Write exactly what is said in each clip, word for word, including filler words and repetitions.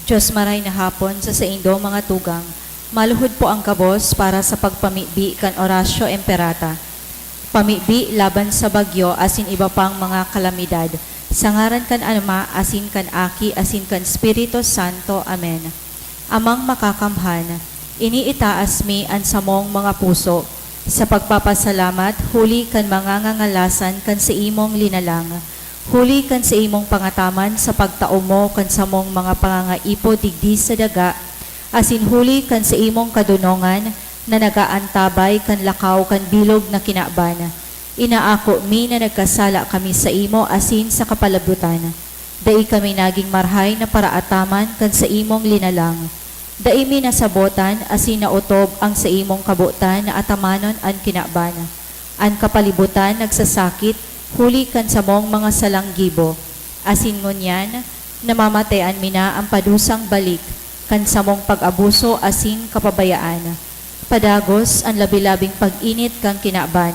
Dios maray na hapon sa saindo mga tugang. Maluhod po ang gabos para sa pagpamibi kan Oratio Imperata. Pamibi laban sa bagyo asin iba pang mga kalamidad. Sa ngaran kan Ama, asin kan Aki, asin kan Espiritu Santo. Amen. Amang Makakamhan, ini itaas mi an samong mga puso sa pagpapasalamat huli kan mga ngangalasan kan saimong linalang, huli kan saimong pangataman sa pagtao mo kan samong mga pangangaipo digdi sa daga, asin huli kan saimong kadonongan na nag-aantabay kan lakaw kan bilog na kinaban. Inaako mi na nagkasala kami saimo asin sa kapalabotan. Dai kami nagin marahay na paraataman kan saimong linalang. Dai mi nasabotan asin naotob an saimong kabotan na atamanon an kinaban. An kapalibotan nagsasakit huli kan samong mga salang gibo, asin ngunyan namamatean mi na an padusang balik kan samong pag-abuso asin kapabayaan. Padagos an labi-labing pag-init kan kinaban,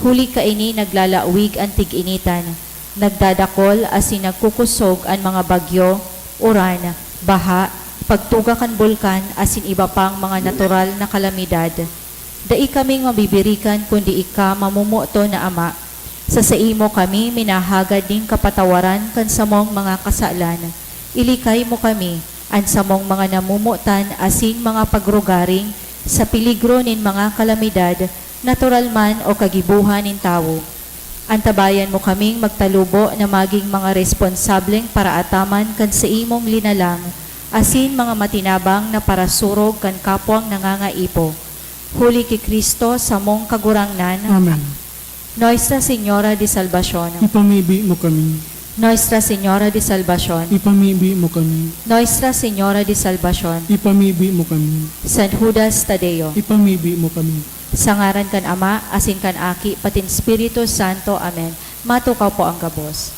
huli kaini naglalawig an tig-initan, nagdadakol asin nagkukosog an mga bagyo, uran, baha, pagtuga kan bulkan asin iba pang mga natural na kalamidad. Dai kaming mabibirikan kundi ika, mamomoton na Ama. Sa saimo kami minahagad nin kapatawaran kan samong mga kasalan. Ilikay mo kami, an samong mga namomotan asin mga pagrugaring, sa peligro nin mga kalamidad, natural man o kagibohan nin tawo. Antabayan mo kaming magtalubo na magin mga responsableng paraataman kan saimong linalang, asin mga matinabang na parasurog kan kapwang nangangaipo. Huli ki Cristo, samong Kagurangnan. Amen. Nuestra Señora de Salvacion. Ipamibi mo kami. Nuestra Señora de Salvacion. Ipamibi mo kami. Nuestra Señora de Salvacion. Ipamibi mo kami. San Judas Tadeo. Ipamibi mo kami. Sa ngaran kan Ama, asin kan Aki, patin Espiritu Santo. Amen. Matukaw po ang gabos.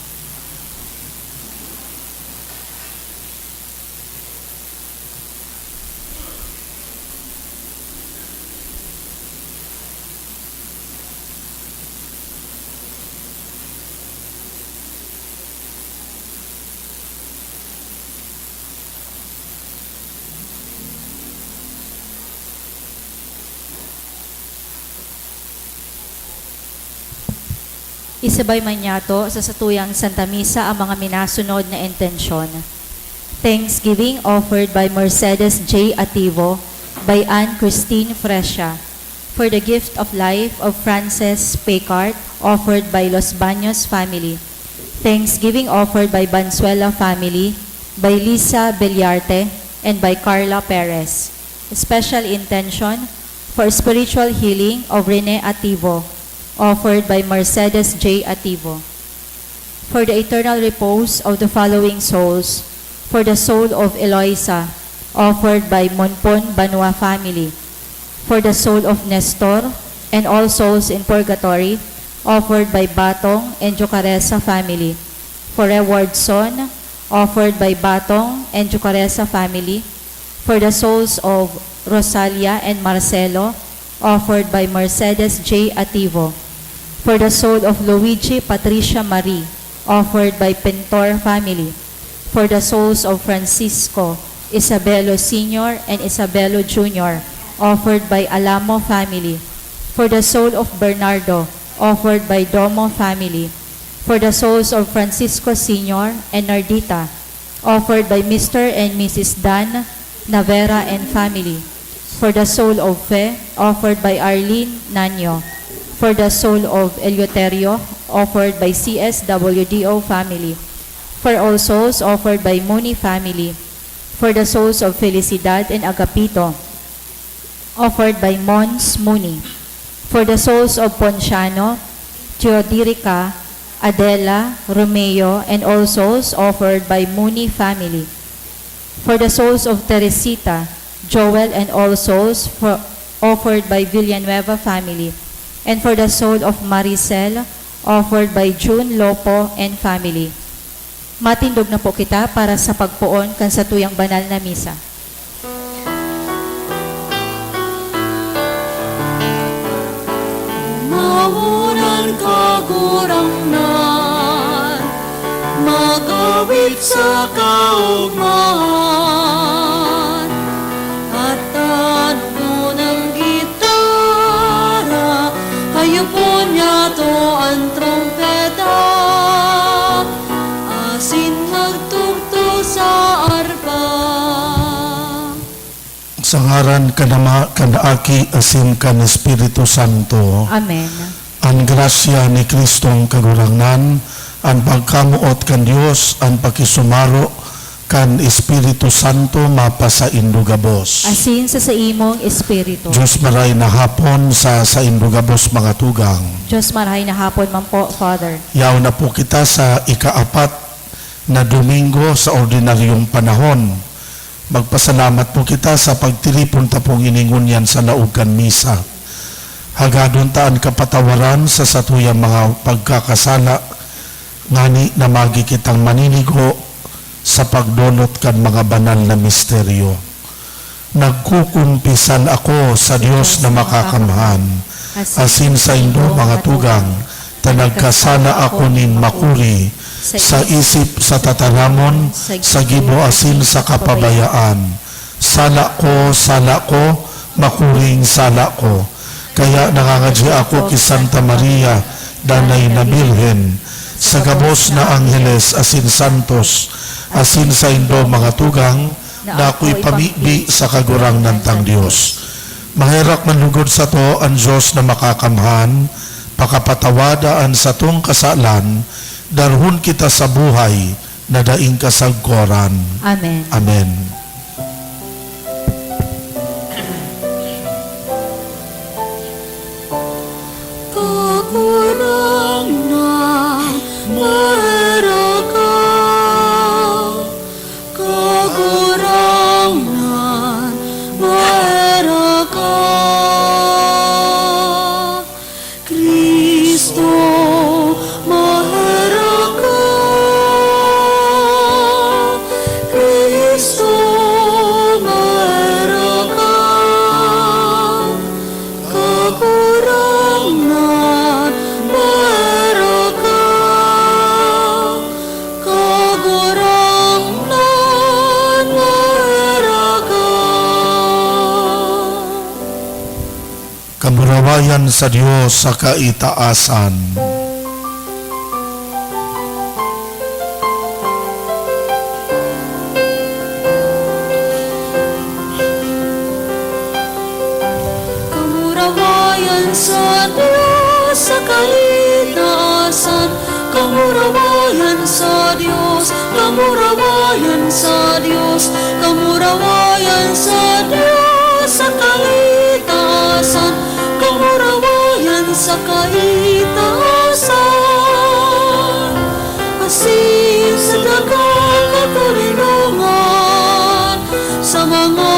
Isabay man niyato sa satuyang Santa Misa ang mga minasunod na intensyon. Thanksgiving offered by Mercedes J Ativo, by Ann Christine Fresia, for the gift of life of Frances Pecart, offered by Los Baños family. Thanksgiving offered by Banzuela family, by Lisa Bellarte, and by Carla Perez. Special intention for spiritual healing of Rene Ativo, offered by Mercedes J Ativo. For the eternal repose of the following souls, for the soul of Eloisa, offered by Monpon Banua family, for the soul of Nestor and all souls in purgatory, offered by Batong and Jocaresa family, for Rewardson, offered by Batong and Jocaresa family, for the souls of Rosalia and Marcelo, offered by Mercedes J Ativo, for the soul of Luigi Patricia Marie, offered by Pintor family, for the souls of Francisco, Isabelo Senior and Isabelo Junior, offered by Alamo family, for the soul of Bernardo, offered by Domo family, for the souls of Francisco Senior and Nardita, offered by Mister and Missus Dan Navera and family, for the soul of Fe, offered by Arlene Nanyo, for the soul of Eleuterio, offered by C S W D O family, for all souls, offered by Muni family, for the souls of Felicidad and Agapito, offered by Mons Muni, for the souls of Ponciano, Teodirica, Adela, Romeo, and all souls, offered by Muni family, for the souls of Teresita, Joel, and all souls, for, offered by Villanueva family, and for the soul of Maricel, offered by June Lopo and family. Matindog na po kita para sa pagpoon kan satuyang banal na misa. Mahunan, Kagurangnan, magawit sa kaogmahan. Sato an trompeta, asin magtugtog sa arpa. Sa ngaran kan Ama, kan Aki, asin kan Espiritu Santo. Amen. An grasya ni Kristong Kagurangnan, an pagkamoot kan Dios, an pakisumaro kan Espiritu Santo mapasaindo gabos. Asin sa saimong espiritu. Dios maray na hapon sa saindo gabos, mga tugang. Dios maray na hapon man po, Father. Yaon na po kita sa ikaapat na Domingo sa ordinaryong panahon. Magpasalamat po kita sa pagtiripon ta pong ini ngunyan sa laog kan misa. Hagadon ta an kapatawaran sa satuyang mga pagkakasala, ngani na magi kitang maninigo sa pagdolot kan mga banal na misteryo. Nagkukumpisal ako sa Dios na makakamhan, asin saindo, mga tugang, ta nagkasala ako nin makuri, sa isip, sa tataramon, sa gibo asin sa kapabayaan. Sala ko, sala ko, makuring sala ko. Kaya nangangadya ako ki Santa Maria, Danay na Birhen, sa gabos na angheles asin santos, asin saindo, mga tugang, na ako'y pamibi sa Kagurangnan tang Dios. Maherak man lugod sato an Dios na makakamhan, pakapatawada an satong kasalan, darhon kita sa buhay na daing kasagkoran. Amen. Amen. Kagurangnan, maherak ka. Kagurangnan, maherak ka. Cristo, maherak ka. Cristo, maherak ka. Kagurangnan, maherak ka. Kagurangnan, maherak ka. Kamurawayan sa Dios sa kaitaasan. Kamurawayan sa Dios sa kaitaasan. Kamurawayan sa Dios, kamurawayan sa Dios, kamurawayan sa Dios sa kaitaasan, kamurawayan sa kaitaasan. Asin sa dagang katoninongan, sa mga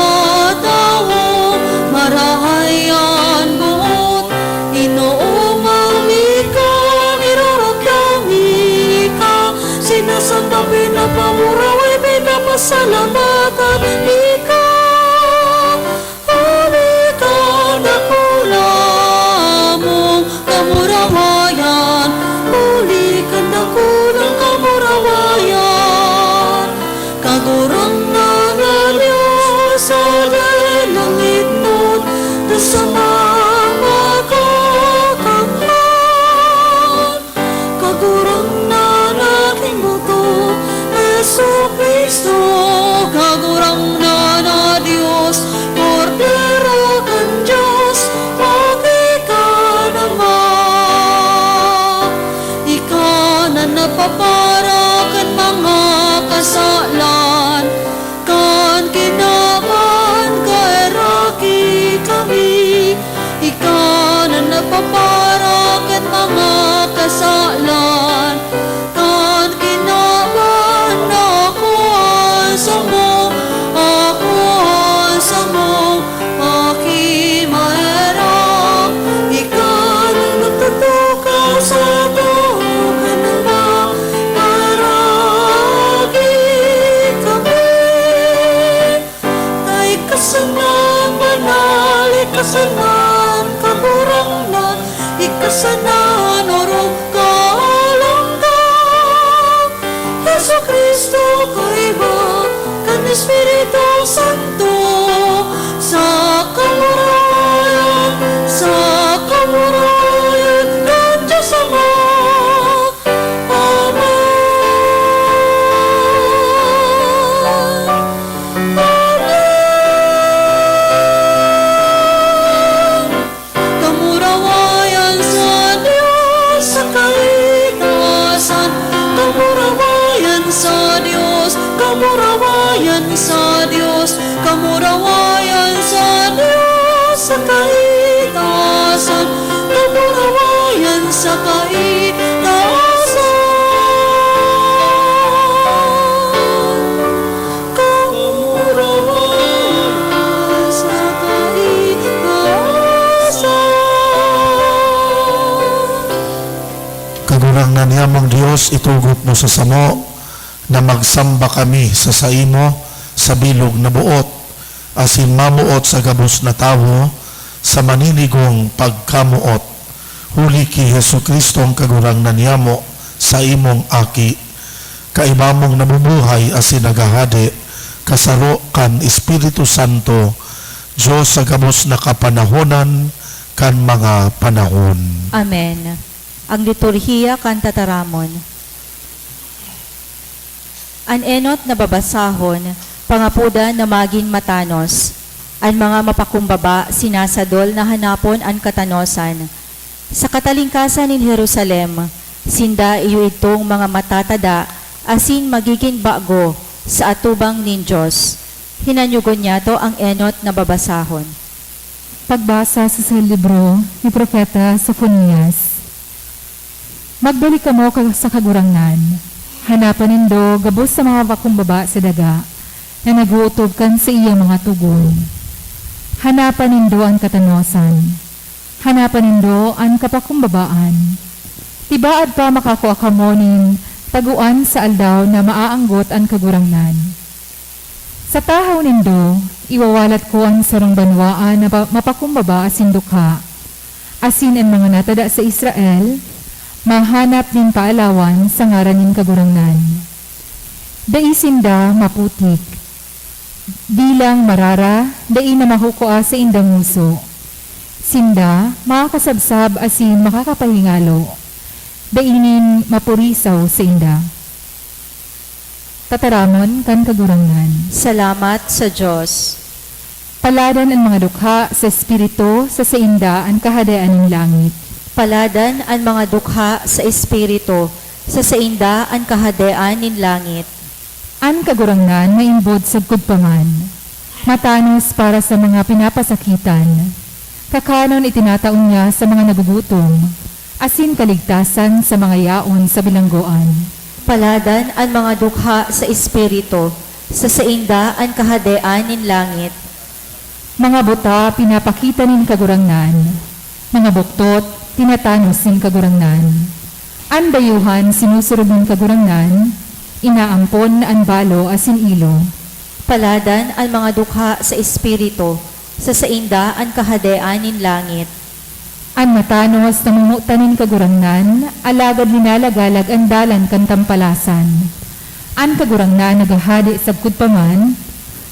tawong marahay an boot, inoongmaw mi ka, nirarakyang mi ka, sinasamba, pinapamuraway, pinapasalamatan mi ka. Huli kan dakula mong kamurawayan, huli kan dakulang kamurawayan, Kagurangnan na Dios, sa dai langitnon, ta sa mga kakamtan. Kagurangnan na king buto, Jesu-Cristo, Kagurangnan na Dios, Kordero kan Dios, mati ka na man. Ika na nagpapara kan mga kasalan kan kinaban, kaheraki kami. Ika na nagpapara kan mga kasalan kan kinaban. Ako an samo, ako an samo, aki maherak. Ika na nagtutukaw sa tukaw kan mga Kaitasan, kamurawayan sa kaitasan. Kamurawayan sa kaitasan. Kagurangnan niyamong Dios, itugot mo sa samo na magsamba kami sa saimo sa bilog na boot, asin mamoot sa gabos na tawo sa maninigong pagkamoot, huli ki Jesu-Cristo ang Kagurangnan niyamo, saimong Aki. Kaiba mong nabubuhay asin naghahade, kasaro kan Espiritu Santo, Dios sa gabos na kapanahonan kan mga panahon. Amen. Ang liturhiya kan tataramon. An enot na babasahon, pangapodan na magin matanos. An mga mapakumbaba sinasadol na hanapon an katanosan. Sa katalingkasan nin Jerusalem, sinda iyo idtong mga matatada asin magigin bago sa atubang nin Dios. Hinanyogon niyato ang enot na babasahon. Pagbasa sa, sa libro ni Propeta Sofonias. Magbalik kamo ka, sa Kagurangnan. Hanapan nindo gabos sa mga pakumbaba sa daga na nag-ootob kan saiyang mga togon. Hanapan nindo an katanosan. Hanapan nindo an kapakumbabaan. Tibaad pa makakua kamo nin tagoan sa aldaw na maaanggot an Kagurangnan. Sa tahaw nindo, iwawalat ko an sarong banwaan na pa-, mapakumbaba asin dukha, asin an mga natada sa Israel mahanap nin paalawan sa ngaran nin Kagurangnan. Dai sinda maputik. Bilang marara, dai na mahukua saindang ngoso. Sinda makakasabsab asin makakapahingalo. Dai nin mapurisaw sainda. Tataramon kan Kagurangnan. Salamat sa Dios. Paladan an mga dukha sa espiritu, sa sainda an kahadean nin langit. Paladan an mga dukha sa espiritu, sa sainda an kahadean nin langit. An Kagurangnan maimbod sagkod pa man, matanos para sa mga pinapasakitan. Kakanon itinatao niya sa mga nagugutom, asin kaligtasan sa mga yaon sa bilanggoan. Paladan an mga dukha sa espiritu, sa sainda an kahadean nin langit. Mga buta pinapakita nin Kagurangnan, mga buktot tinatanos nin Kagurangnan. An dayuhan sinusurog nin Kagurangnan, inaampon an balo asin ilo. Paladan an mga dukha sa espiritu, sa sainda an kahadean nin langit. An matanos namomotan nin Kagurangnan, alagad linalagalag an dalan kan tampalasan. An Kagurangnan naghahade sagkod pa man,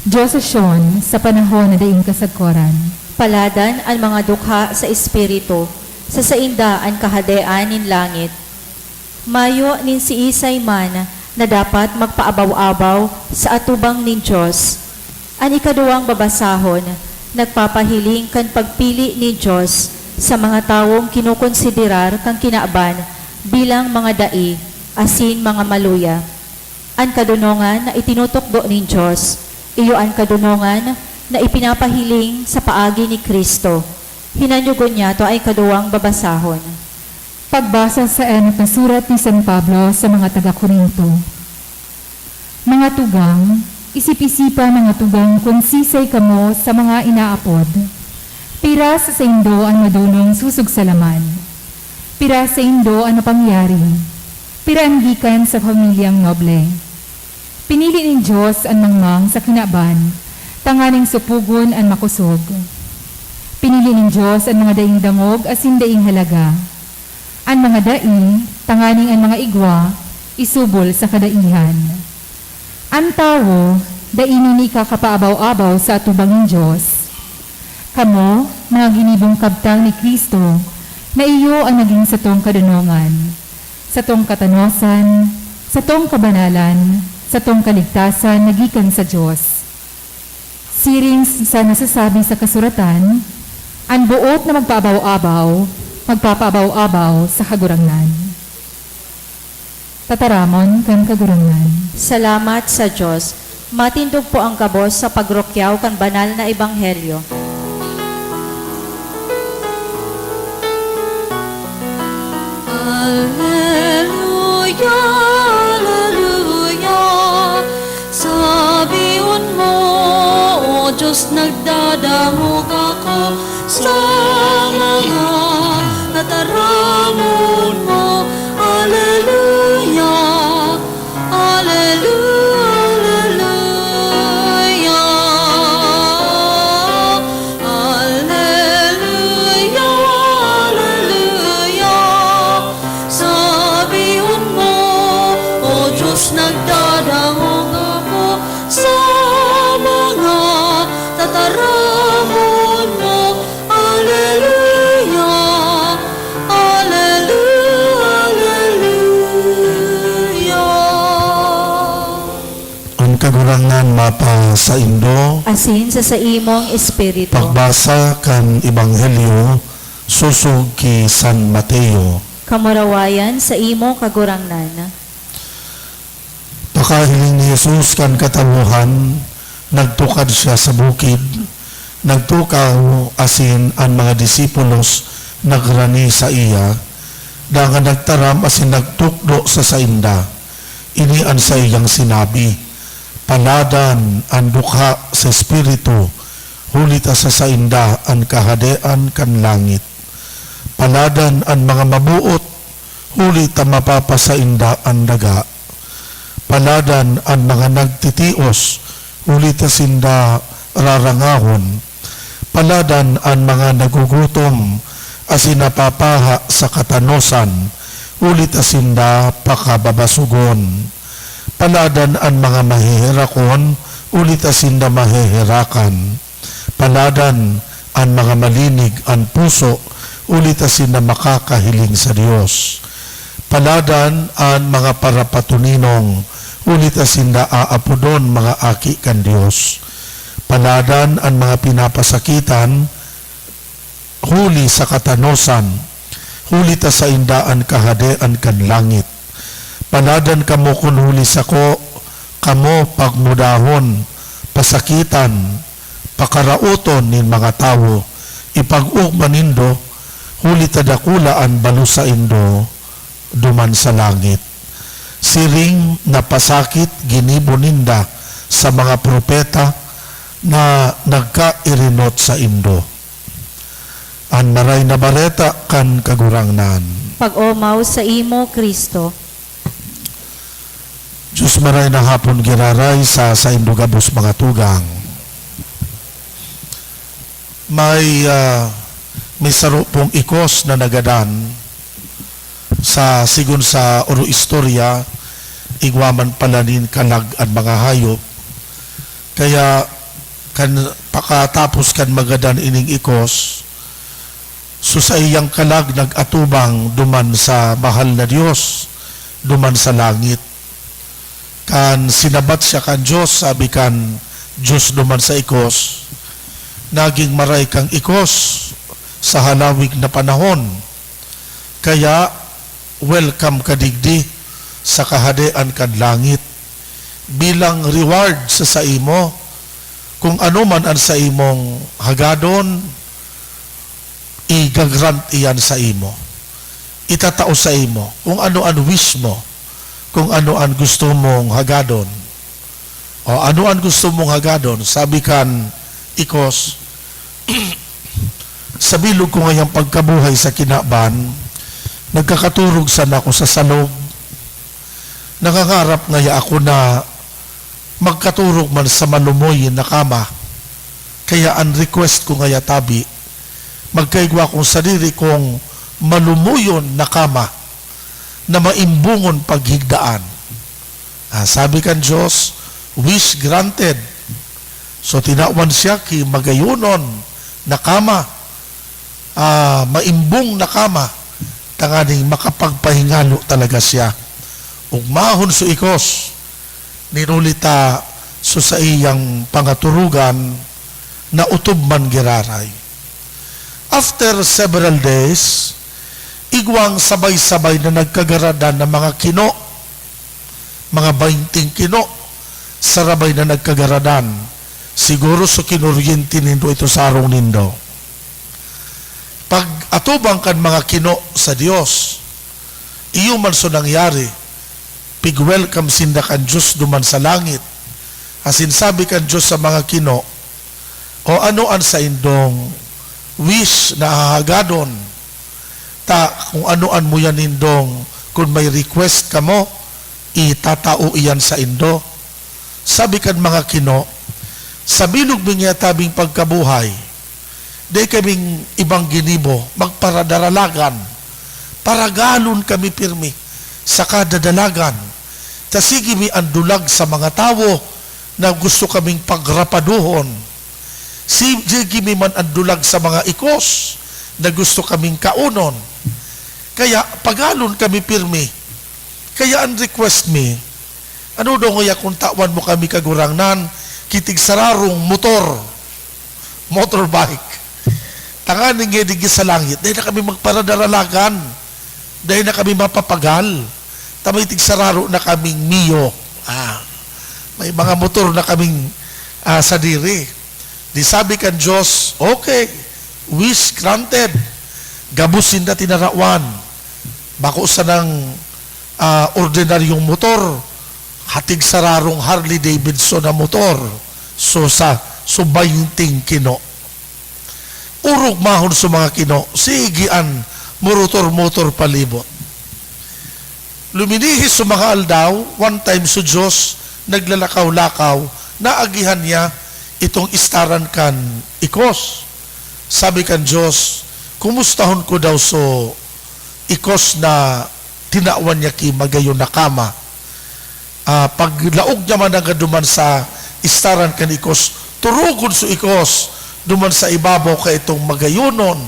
Dios sa Sion, sa panahon na daing kasagkoran. Paladan an mga dukha sa espiritu, sa sainda an kahadean nin langit. Mayo nin siisay man na dapat magpaabaw-abaw sa atubang nin Dios. An ikaduwang babasahon nagpapahiling kan pagpili nin Dios sa mga tawong kinokonsiderar kan kinaban bilang mga dai asin mga maluya. An kadonongan na itinutukdo nin Dios, iyo an kadonongan na ipinapahiling sa paagi ni Cristo. Hinanyogon niyato an ikaduwang babasahon. Pagbasa sa enot na surat ni San Pablo sa mga taga-Corinto. Mga tugang, isip-isipa, mga tugang, kun sisay kamo sa mga inaapod. Pira sa saindo an madonong susog sa laman? Pira saindo an mapangyari? Pira an gikan sa pamilyang noble? Pinili nin Dios an mangmang sa kinaban, tanganing supogon an makosog. Pinili nin Dios an mga daing dangog asin daing halaga. An mga dai, tanganing an mga igwa, isubol sa kadaihan. An tawo, dai nin ikakapaabaw-abaw sa atubang nin Dios. Kamo, mga ginibong kabtang ni Cristo, na iyo an nagin satong kadonongan, satong katanosan, satong kabanalan, satong kaligtasan na gikan sa Dios. Siring sa nasasabi sa kasuratan, "An boot na magpaabaw-abaw, magpapaabaw-abaw sa Kagurangnan." Tataramon kan Kagurangnan. Salamat sa Dios. Matindog po ang gabos sa pagrukyaw kan banal na ebanghelyo. saindo. Asin sa saimong espiritu. Pagbasa kan Ebanghelyo sosog ki San Mateo. Kamurawayan sa imo, Kagurangnan. Pakahiling ni Jesus kan katawohan, nagtukad siya sa bukid, nagtukaw asin an mga disipulos nagrani saiya, dangan nagtaram asin nagtukdo sa sainda. Ini an saiyang sinabi, "Paladan an dukha sa Espiritu, huli ta sa sainda an Kahadean kan langit. Paladan an mga maboot, huli ta mapapasainda an daga. Paladan an mga nagtitios, huli ta sinda rarangahon. Paladan an mga nagugutom asin napapaha sa katanosan, huli ta sinda pakababasogon. Paladan an mga maheherakon, huli ta sinda maheherakan. Paladan an mga malinig an puso, huli ta sinda makakahiling sa Dios. Paladan an mga parapatoninong, huli ta sinda aapodon mga aki kan Dios. Paladan an mga pinapasakitan, huli sa katanosan, huli ta sainda an Kahadean kan langit. Paladan kamo kun huli sako kamo pagmudahon, pasakitan, pakaraoton nin mga tawo. Ipag-ogma nindo, huli ta dakula an balos saindo duman sa langit. Siring na pasakit ginibo ninda sa mga propeta na nagkairinot saindo." An Maray na Bareta kan Kagurangnan. Pag-omaw saimo, Cristo. Diyos, maray na hapon giraray sa saindo gabos mga tugang. May, ah, may saro pong ikos na nagadan sa, sigon sa oro istorya, igwa man pala nin kalag an mga hayop. Kaya kan, pakatapos kan magadan ining ikos, so saiyang kalag nag-atubang duman sa mahal na Dios, duman sa langit. Kan sinabat siya kan Dios, sabi kan Dios duman sa ikos, "Naging maray kang ikos sa halawig na panahon. Kaya, welcome ka digdi sa Kahadean kan langit. Bilang reward sa saimo, kung ano man an saimong hagadon, igagrant iyan saimo. Itatao saimo kung ano an wish mo, kung ano an gusto mong hagadon." "O, ano an gusto mong hagadon?" sabi kan ikos. "Sa bilog ko ngayang pagkabuhay sa kinaban, nagkakaturog sana ako sa salog. Nangangarap ngaya ako na magkaturog man sa malumoy na kama. Kaya an request ko ngaya tabi, magkaigwa akong sadiri kong malumoyon na kama na maimbongon paghigdaan." Ah, sabi kan Dios, "Wish granted." So, tinawan siya ki magayonon na kama, ah, maimbong na kama, tanganing makapagpahingalo talaga siya. Ogmahon so ikos, nin huli ta so saiyang pangaturugan, naotob man giraray. After several days, igwang sabay-sabay na nagkagaradan na mga kino, mga bainting kino, sarabay na nagkagaradan. Siguro so kinuryente nindo ito sa harong nindo. Pag-atubang kan mga kino sa Dios, iyo man so nangyari, pig-welcome sinda kan Dios duman sa langit. Asin sabi kan Dios sa mga kino, "O ano an saindong wish na hahagadon? Ta kung ano an muya nindong, kun may request kamo, itatao iyan saindo." Sabi kan mga kino, "Sa bilog mi ngaya tabing pagkabuhay, dai kaming ibang ginibo, magparadaralagan. Paragalon kami pirmi, saka dadalagan. Ta sige mi an dulag sa mga tawo na gusto kaming pagrapadohon. Si-, sige mi man an dulag sa mga ikos na gusto kaming kaonon. Kaya pagalon kami pirmi. Kaya an request mi, ano daw ngaya kun tawan mo kami, Kagurangnan, ki tigsararong motor, motorbike. Tanganing nga digdi sa langit, dai na kami magparadaralagan, dai na kami mapapagal, ta may tigsararo na kaming Mio. Ah, may mga motor na kaming, ah, sadiri. Di sabi kan Dios, "Okay, wish granted." Gabos sinda tinarawan. Bako sanang, ah, ordinaryong motor, ha tigsararong Harley Davidson na motor. So, sa, so, baynting kino. Orog mahon sa mga kino, sige an murutor-mutor palibot. Luminihis sa mga aldaw, one time sa Dios, naglalakaw-lakaw, naagihan niya itong istaran kan ikos. Sabi kan Dios, "Kumustahon ko daw so ikos na tinawan niya ki magayon na kama." Ah, paglaog niya man nanggad duman sa istaran kan ikos, turugon so ikos duman sa ibabaw kaitong magayonon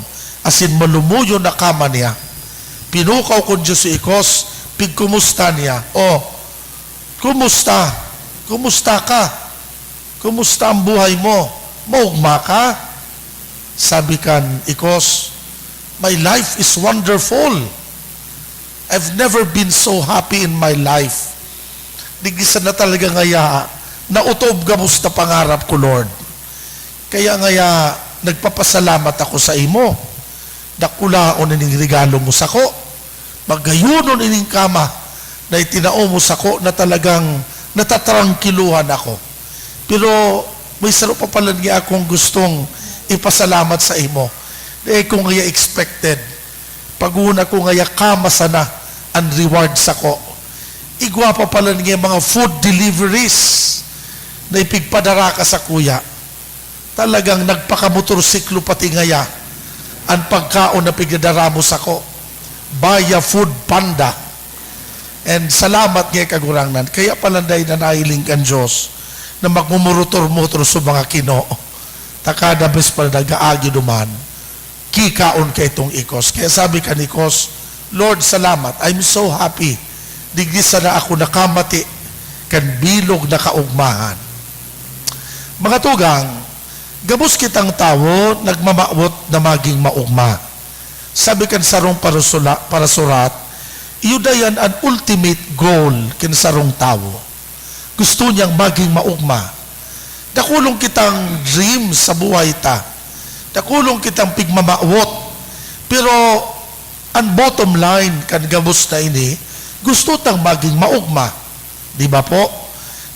asin malumuyon na kama niya. Pinukaw kun Dios so ikos, pigkumusta niya, "O, kumusta? Kumusta ka? Kumusta ang buhay mo? Maugma ka?" Sabi kan ikos, "My life is wonderful. I've never been so happy in my life." Digdi sana talaga ngaya, nautob gabos na pangarap ko, Lord. Kaya ngaya, nagpapasalamat ako sa imo. Dakulaon ining regalo mo sako. Magayonon ining kama na itinao mo sako na talagang natatrangkiluhan ako. Pero may saro pa pala nga akong gustong ipasalamat sa imo. Dai ko ngaya expected. Pag-una ko ngaya kama sana an reward sako. Igwa pa pala nga mga food deliveries na ipigpadara ka sakuya. Talagang nagpakamotorsiklo pati ngaya an pagkaon na pigdadara mo sako, via Food Panda. And salamat nga, Kagurangnan. Kaya pala dai na nahiling kan Dios na magmumurutor-mutor sa mga kino. Ta kada bes pala nag-aagi duman, kikaon ka itong ikos. Kaya sabi kan ikos, "Lord, salamat. I'm so happy. Digdi sana ako nakamati kan bilog na kaugmahan." Mga tugang, gabos kitang tawo nagmamawot na maging maugma. Sabi kan sarong parasula-, parasurat, iyo dayan an ultimate goal kan sarong tawo. Gusto niyang maging maugma. Dakulong kitang dream sa buhay ta. Dakulong kitang pigmamawot. Pero an bottom line kan gabos na ini, gusto tang maging maugma. Di ba po?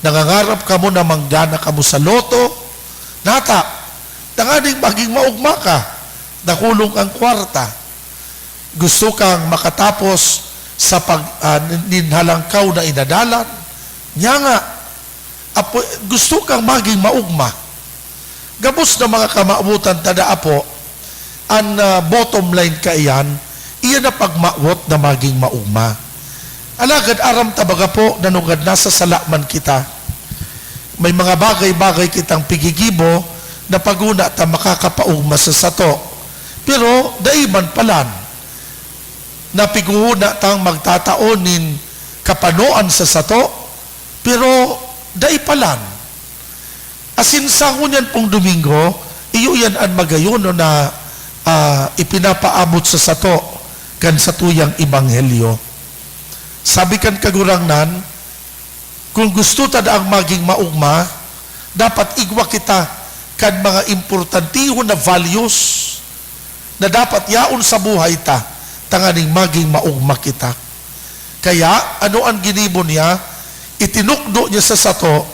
Nangangarap kamo na manggana kamo sa lotto. Nata, tanganing maging maugma ka. Dakulong ang kwarta. Gusto kang makatapos sa pag-, ah, nin-, nin halangkaw na inadalan. Nya nga, apo, gusto kang maging maugma. Gabos na mga kamawotan ta da, apo, an, ah, bottom line kaiyan, iyan na pagmawot na maging maugma. Alagad aram ta baga po na nungad nasa sala man kita, may mga bagay-bagay kitang pigigibo na paguna ta makakapaugma sa sato. Pero dai man palan na pighuhuna tang magtatao nin kapanoan sa sato, pero dai palan. Asin sa ngunyan pong Domingo, iyo yan an magayon na, ah, ipinapaabot sa sato kan satuyang ebanghelyo. Sabi kan Kagurangnan, kung gusto ta daang maging maugma, dapat igwa kita kan mga importantihon na values na dapat yaon sa buhay ta, tanganing maging maugma kita. Kaya, ano an ginibo niya? Itinukdo niya sa sato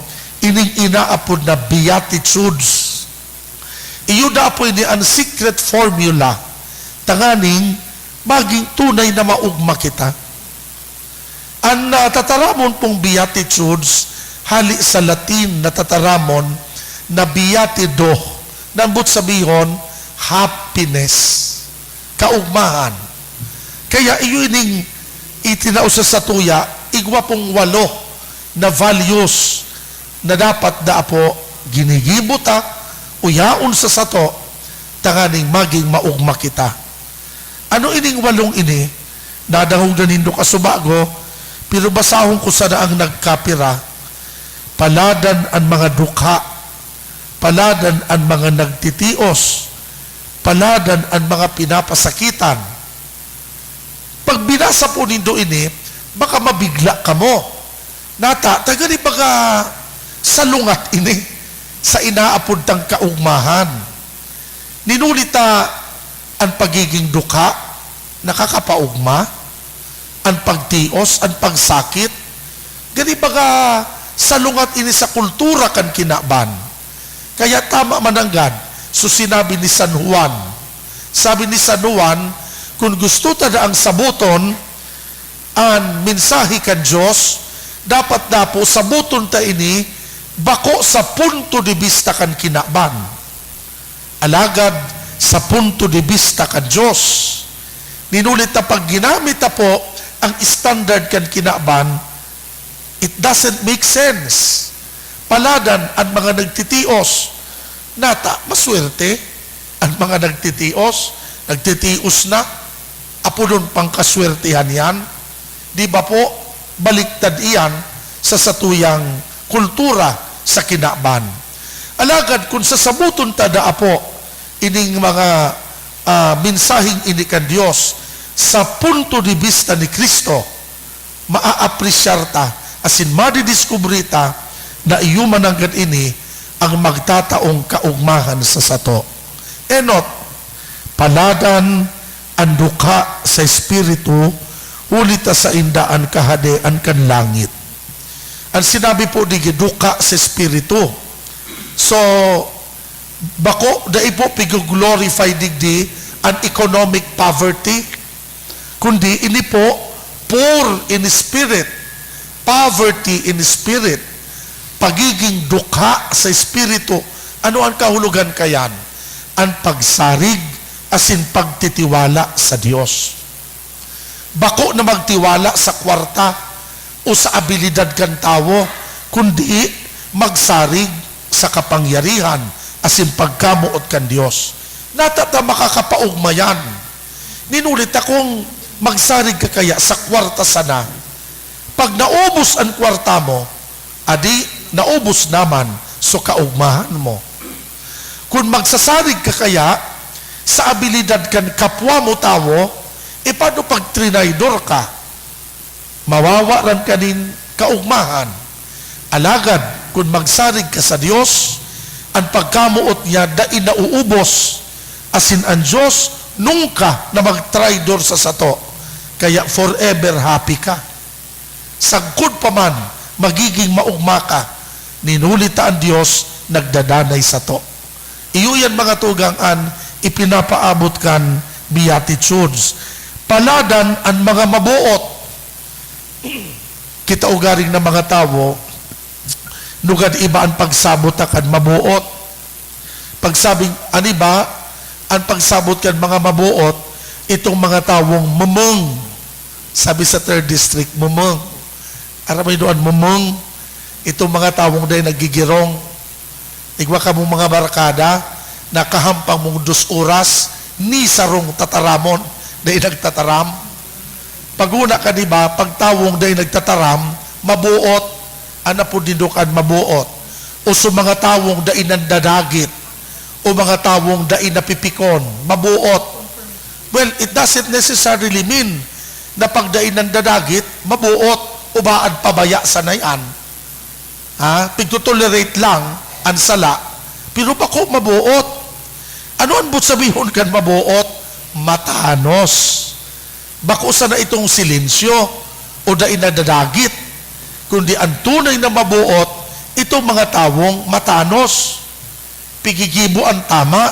ining inaapod na Beatitudes. Iyo dapoy ni an secret formula tanganing maging tunay na maugma kita. An, ah, tataramon pong Beatitudes hali sa Latin na tataramon na beatido, na ambot sabihon, happiness, kaugmahan. Kaya iyo ining itinao sa satuya, igwa pong walo na values na dapat da apo ginigibo ta o yaon sa sato tanganing maging maugma kita. Ano ining walong ini? Nadangog na nindo kasubago, pero basahon ko sana ang nagkapira. Paladan an mga dukha Paladan an mga nagtitios, paladan an mga pinapasakitan. Pag binasa po nindo ini, baka mabigla kamo. Nata, ta gani baga salungat ini sa inaapod tang kaugmahan. Ninuli ta an pagiging dukha, nakakapaugma, an pagtios, an pagsakit. Gani baga salungat ini sa kultura kan kinaban. Kaya tama mananggad so sinabi ni San Juan. Sabi ni San Juan, "Kun gusto ta daang saboton an mensahe kan Dios, dapat dapo saboton ta ini bako sa punto de bista kan kinaban, alagad sa punto de bista kan Dios." Ninuli ta pag ginamit ta po ang standard kan kinaban, it doesn't make sense. Paladan an mga nagtitios. Nata, maswerte an mga nagtitios. Nagtitios na. Apodon pang kaswertehan yan. Di ba po? Baliktad iyan sa satuyang kultura sa kinaban. Alagad kun sasaboton ta daa po ining mga, ah, mensaheng ini kan Dios sa punto de bista ni Cristo, maaapresyar ta asin madidiskubre ta na iyo mananggad ini ang magtataong kaugmahan sa sato. Enot, paladan an dukha sa espiritu, huli ta sainda an kahadean kan langit. An sinabi po digdi, dukha sa espiritu. So, bako, dai po piggo-glorify digdi an economic poverty, kundi ini po, poor in spirit, poverty in spirit, pagiging dukha sa espiritu. Ano an kahulogan kayan? An pagsarig asin pagtitiwala sa Dios. Bako na magtiwala sa kwarta o sa abilidad kan tawo, kundi magsarig sa kapangyarihan asin pagkamoot kan Dios. Nata ta makakapaogma yan. Ninuli ta kun magsarig ka kaya sa kwarta sana, pag naubos an kwarta mo, adi naubos naman so kaogmahan mo. Kun magsasarig ka kaya sa abilidad kan kapwa mo tawo, e paano pag trinaydor ka? Mawawaran ka nin kaogmahan. Alagad kun magsarig ka sa Dios, an pagkamoot niya dai nauubos, asin an Dios nunka na magtraydor sa sato, kaya forever happy ka. Sagkod pa man, magiging maogma ka, ninuli ta an Dios nagdadanay sato. Iyo yan, mga tugang, an ipinapaabot kan Beatitudes. Paladan an mga maboot. Kita ugaring na mga tawo, nugad iba an pagsabot ta kan maboot. Pagsabing, an iba, an pagsabot kan mga maboot, itong mga tawong mumung. Sabi sa third district, mumung. Aram mo yun, mumung? Itong mga tawong dai naggigirong. Igwa kamong mga barkada, nakahampang mong dos oras, ni sarong tataramon, dai nagtataram. Pag una ka, di ba, pag tawong dai nagtataram, maboot, an apod nindo kan maboot. O sa mga tawong dai nandadagit, o mga tawong dai napipikon, maboot. Well, it doesn't necessarily mean na pag dai nandadagit, maboot, o baad pabaya sanay an. Ha? Pigtotolerate lang an sala, pero bako maboot. Ano an boot sabihon kan maboot? Matanos. Bako sana itong silensyo o dai nadadagit, kundi an tunay na maboot, itong mga tawong matanos. Pigigibo an tama.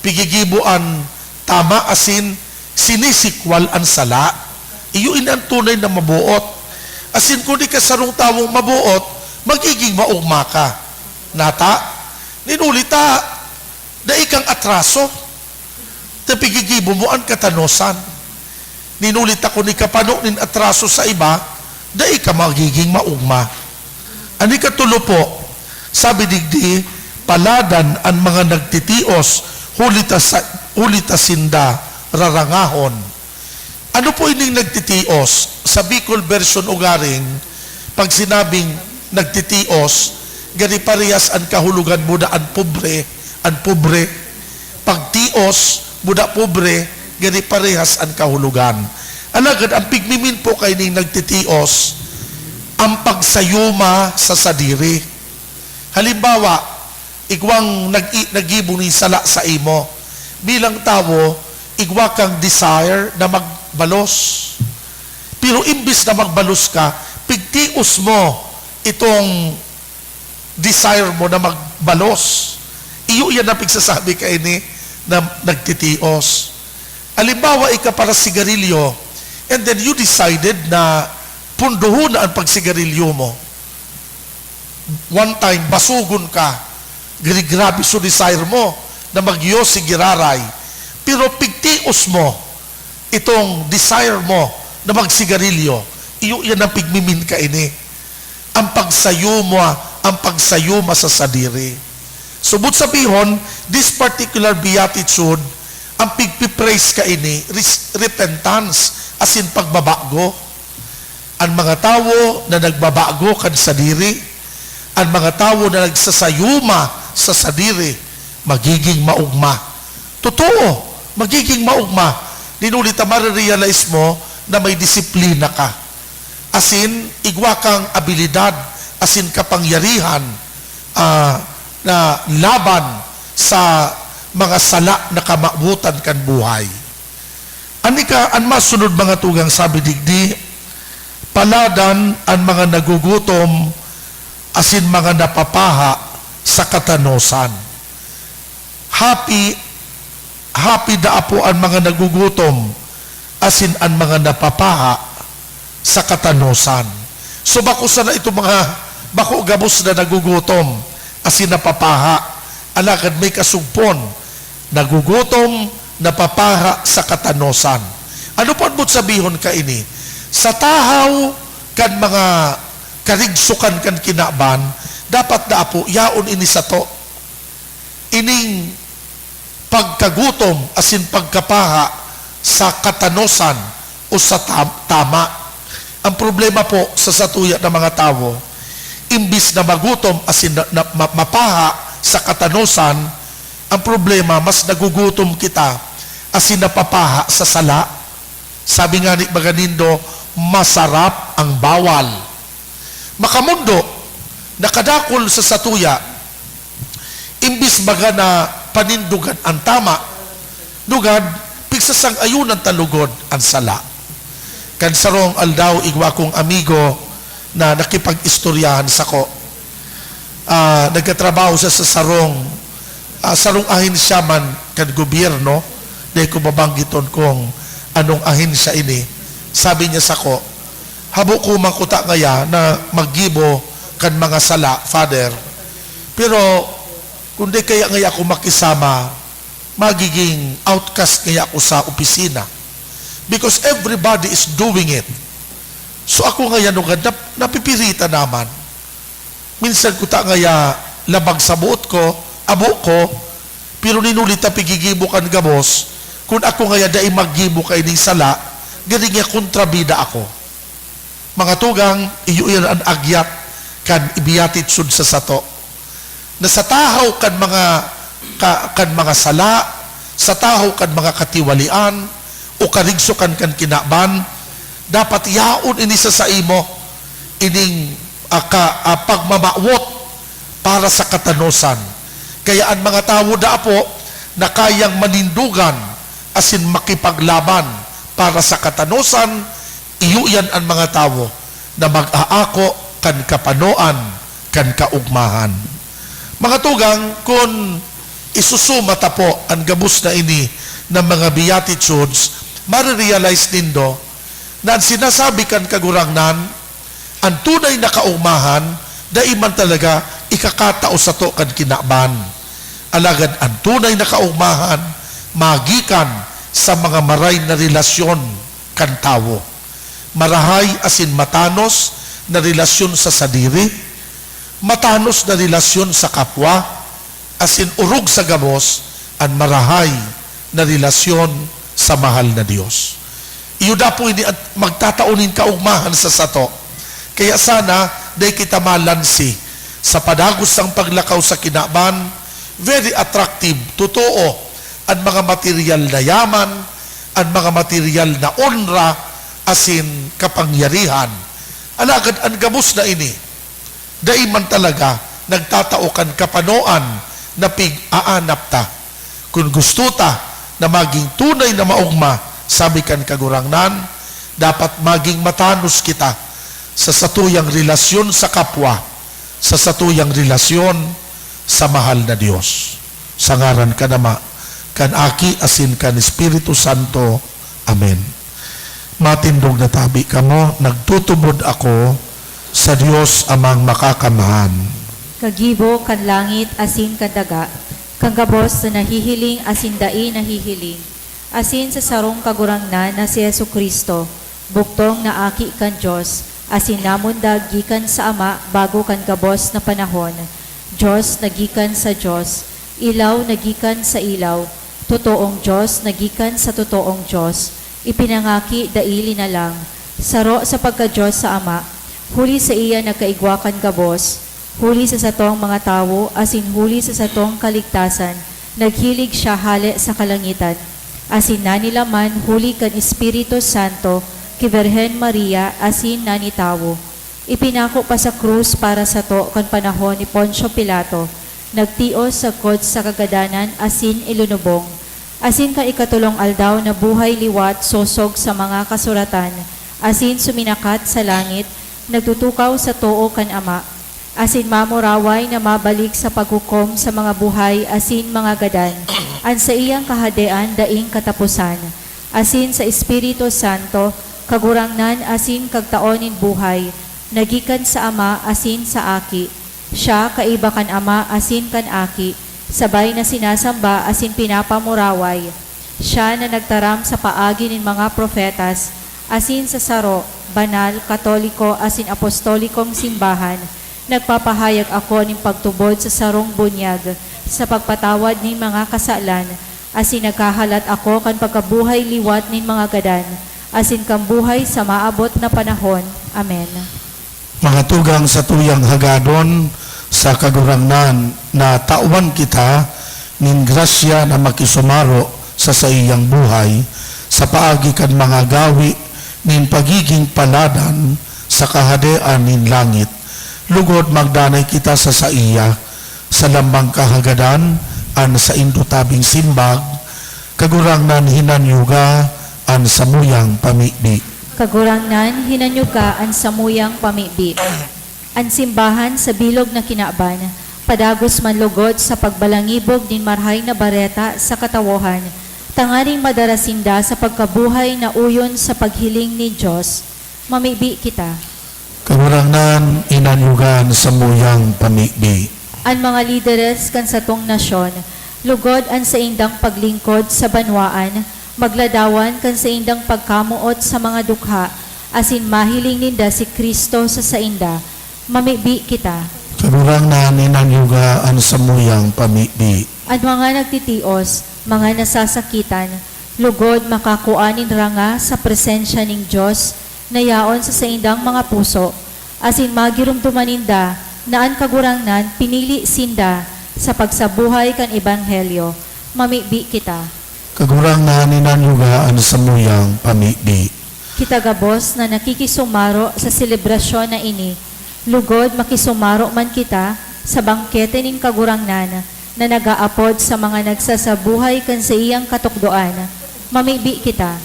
Pigigibo an tama asin sinisikwal an sala. Iyo ini an tunay na maboot. Asin kun ika sarong tawong maboot, magiging maogma ka. Nata, ninuli ta, dai kang atraso. Ta pigigibo mo an katanosan. Ninuli ta kun ikapano nin atraso sa iba, dai ka magiging maogma. An ikatulo po, sabi digdi, paladan an mga nagtitios, huli ta sa, huli ta sinda rarangahon. Ano po ining nagtitios? Sa Bicol version ugaring, pag sinabing nagtitios, gani parehas an kahulogan mo na an pobre, an pobre. Pagtios mo na pobre, gani parehas an kahulogan. Alagad an pigmimin po kaining nagtitios, ang pagsayuma sa sadiri. Halimbawa, igwang nag-, naggibo nin sala sa imo. Bilang tawo, igwa kang desire na magbalos. Pero imbis na magbalos ka, pigtios mo itong desire mo na magbalos. Iyo yan ang pigsasabi kaini na nagtitios. Halimbawa, ika para sigarilyo, and then you decided na punduhon na ang pagsigarilyo mo. One time, basugon ka. Gari-, grabe so desire mo na mag-yosi giraray. Pero pigtios mo itong desire mo na magsigarilyo. Iyo yan ang pigmimin kaini. Ang pagsayuma, ang pagsayuma sa sadiri. So, boot sabihon, this particular beatitude, ang pigpipraise kaini, res-, repentance, asin pagbabago. An mga tawo na nagbabago kan sadiri, an mga tawo na nagsasayuma sa sadiri, magiging maogma. Totoo, magiging maogma. Dinuli ta, marirealize mo na may disiplina ka. Asin, igwa kang abilidad asin kapangyarihan, ah, na laban sa mga sala na kamawotan kan buhay. An ika-, an masunod, mga tugang, sabi digdi, "Paladan an mga nagugutom asin mga napapaha sa katanosan." Happy, happy daa po an mga nagugutom asin an mga napapaha sa katanosan. So, bako sana itong mga, bako gabos na nagugutom asin napapaha, alagad may kasugpon, nagugutom, napapaha sa katanosan. Ano po an boot sabihon kaini? Sa tahaw kan mga karigsokan kan kinaban, dapat daa po yaon ini sato. Ining pagkagutom asin pagkapaha sa katanosan o sa tam-, tama. Ang problema po sa satuya na mga tawo, imbis na magutom asin na, na, ma-, mapaha sa katanosan, ang problema, mas nagugutom kita asin napapaha sa sala. Sabi nga ni Maganindo, "Masarap ang bawal." Makamondo, nakadakul sa satuya, imbis baga na panindogan an tama, lugad, pigsasang-ayunan ta lugod an sala. Kan sarong aldaw, igwa kong amigo na nakipag-istoryahan sako. Ah, nagtatrabaho siya sa sarong, ah, sarong ahensya man kan gobyerno, dai ko babanggiton kung anong ahensya ini. Sabi niya sako, "Habo ko man kuta ngaya na maggibo kan mga sala, Father. Pero kung di kaya ngaya ako makisama, magiging outcast ngaya ako sa opisina. Because everybody is doing it." So ako ngaya, lugad, nap-, napipiritan naman. Minsan kuta ngaya labag sa boot ko, abo ko, pero dinuli ta piggigibo kan gabos, kun ako ngaya dai maggibo kaining sala, gani ngaya kontrabida ako. Mga tugang, iyo iyan an agyat kan Beatitude sa sato. Na sa tahaw kan mga, ka-, kan mga sala, sa tahaw kan mga katiwalian, o karigsokan kan kinaban, dapat yaon ini sa saimo, ining, ah, ka-, ah, pagmamawot para sa katanosan. Kaya an mga tawo daa po na kayang manindogan asin makipaglaban para sa katanosan, iyo iyan an mga tawo na mag-aako kan kapanoan kan kaogmahan. Mga tugang, kun isusuma ta po an gabos na ini na mga Beatitudes, marirealize nindo na an sinasabi kan Kagurangnan, an tunay na kaogmahan, dai man talaga ikakatao sato kan kinaban. Alagad an tunay na kaogmahan magikan sa mga maray na relasyon kan tawo. Marahay asin matanos na relasyon sa sadiri, matanos na relasyon sa kapwa, asin orog sa gabos an marahay na relasyon sa mahal na Dios. Iyo dapo ini an magtatao nin kaogmahan sa sato. Kaya sana, dai kita malansi Sa padagos sang paglakaw sa kinaban, very attractive, totoo, an mga material na yaman, an mga material na onra, asin kapangyarihan. Alagad an gabos na ini, dai man talaga nagtatao kan kapanoan na pig-aanap ta. Kun gusto ta na magin tunay na maogma, sabi kan Kagurangnan, dapat magin matanos kita sa satuyang relasyon sa kapwa, sa satuyang relasyon sa mahal na Dios. Sa ngaran kan Ama, kan Aki, asin kan Espiritu Santo. Amen. Matindog na tabi kamo, nagtutubod ako sa Dios Amang Makakamhan. Kagibo kan langit asin kan daga, kan gabos na nahihiling asin dai nahihiling, asin sa sarong Kagurangnan na si Jesu-Cristo, bugtong na Aki kan Dios, asin namundag gikan sa Ama bago kan gabos na panahon, Dios na gikan sa Dios, ilaw na gikan sa ilaw, totoong Dios na gikan sa totoong Dios, ipinangaki, dai linalang, saro sa pagka-Dios sa Ama, huli saiya nagkaigwa kan gabos, huli sa satong mga tawo asin huli sa satong kaligtasan, naghilig siya hale sa kalangitan, asin nanilaman huli kan Espiritu Santo ki Birhen Maria asin nanitawo. Ipinako pa sa krus para sato kan panahon ni Poncio Pilato, nagtios sagkod sa kagadanan asin ilunubong, asin kan ikatolong aldaw nabuhay liwat sosog sa mga kasuratan, asin suminakat sa langit, nagtutukaw sa too kan Ama, asin mamuraway na mabalik sa paghukom sa mga buhay asin mga gadan, an saiyang Kahadean daing kataposan, asin sa Espiritu Santo, Kagurangnan asin Kagtao nin buhay, na gikan sa Ama asin sa Aki. Siya kaiba kan Ama asin kan Aki, sabay na sinasamba asin pinapamuraway. Siya na nagtaram sa paagi nin mga propetas, asin sa saro, banal, katoliko, asin apostolikong simbahan, nagpapahayag ako nin pagtubod sa sarong bunyag sa pagpatawad nin mga kasalan, asin naghahalat ako kan pagkabuhay liwat nin mga gadan, asin kan buhay sa maabot na panahon. Amen. Mga tugang, satuyang hagadon sa Kagurangnan, na tawan kita nin grasya na makisumaro sa saiyang buhay sa paagi kan mga gawi nin pagiging paladan sa Kahadean nin langit, lugod magdanay kita sa saiya. Sa lambang kahagadan, an saindo tabing simbag, Kagurangnan, hinanyuga an samuyang pamibi. Kagurangnan, hinanyuga an samuyang pamibi. An simbahan sa bilog na kinaban, padagos man lugod sa pagbalangibog nin Marahay na Bareta sa katawohan, tanganing madara sinda sa pagkabuhay na uyon sa paghiling nin Dios. Mamibi kita. Kagurangnan, hinanyuga an samuyang pamibi. An mga lideres kan satong nasyon, lugod an saindang paglingkod sa banwaan, magladawan kan saindang pagkamoot sa mga dukha, asin mahiling ninda si Cristo sa sainda. Mamibi kita. Kagurangnan, hinanyuga an samuyang pamibi. An mga nagtitios, mga nasasakitan, lugod makakua nin ranga sa presensya nin Dios na yaon sa saindang mga puso, asin magiromdoman ninda na an Kagurangnan pinili sinda sa pagsabuhay kan ebanghelyo. Mamibi kita. Kagurangnan, hinanyuga an samuyang pamibi. Kita gabos na nakikisumaro sa selebrasyon na ini, lugod makisumaro man kita sa bangkete nin Kagurangnan na nag-aapod sa mga nagsasabuhay kan saiyang katukdoan. Mamibi kita.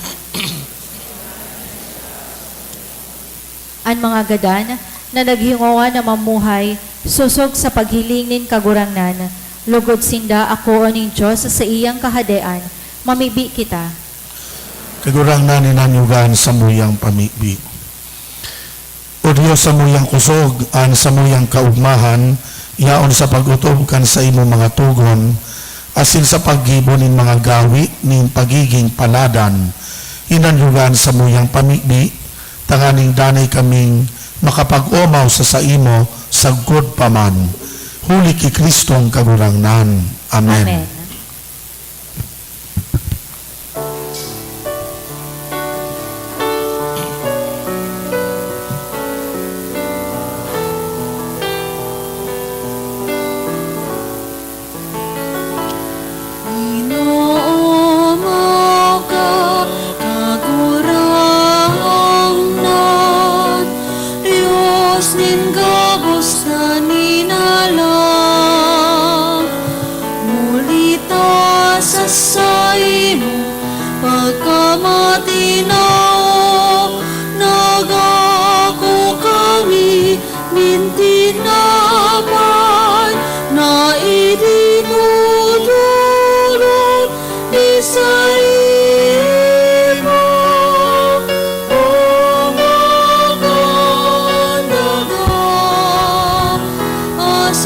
An mga gadan na naghingowa na mamuhay sosog sa paghiling nin Kagurangnan, lugod sinda akoon nin Dios sa saiyang Kahadean. Mamibi kita. Kagurangnan, hinanyuga an samuyang pamibi. O Dios, samuyang kusog, an samuyang kaogmahan, yaon sa pag-otob kan saimong mga togon, asin sa paggibo nin mga gawi nin pagiging paladan, hinanyuga an samuyang pamibi, tanganing danay kaming makapag-omaw sa saimo sagkod pa man, huli ki Cristong Kagurangnan. Amen. Amen.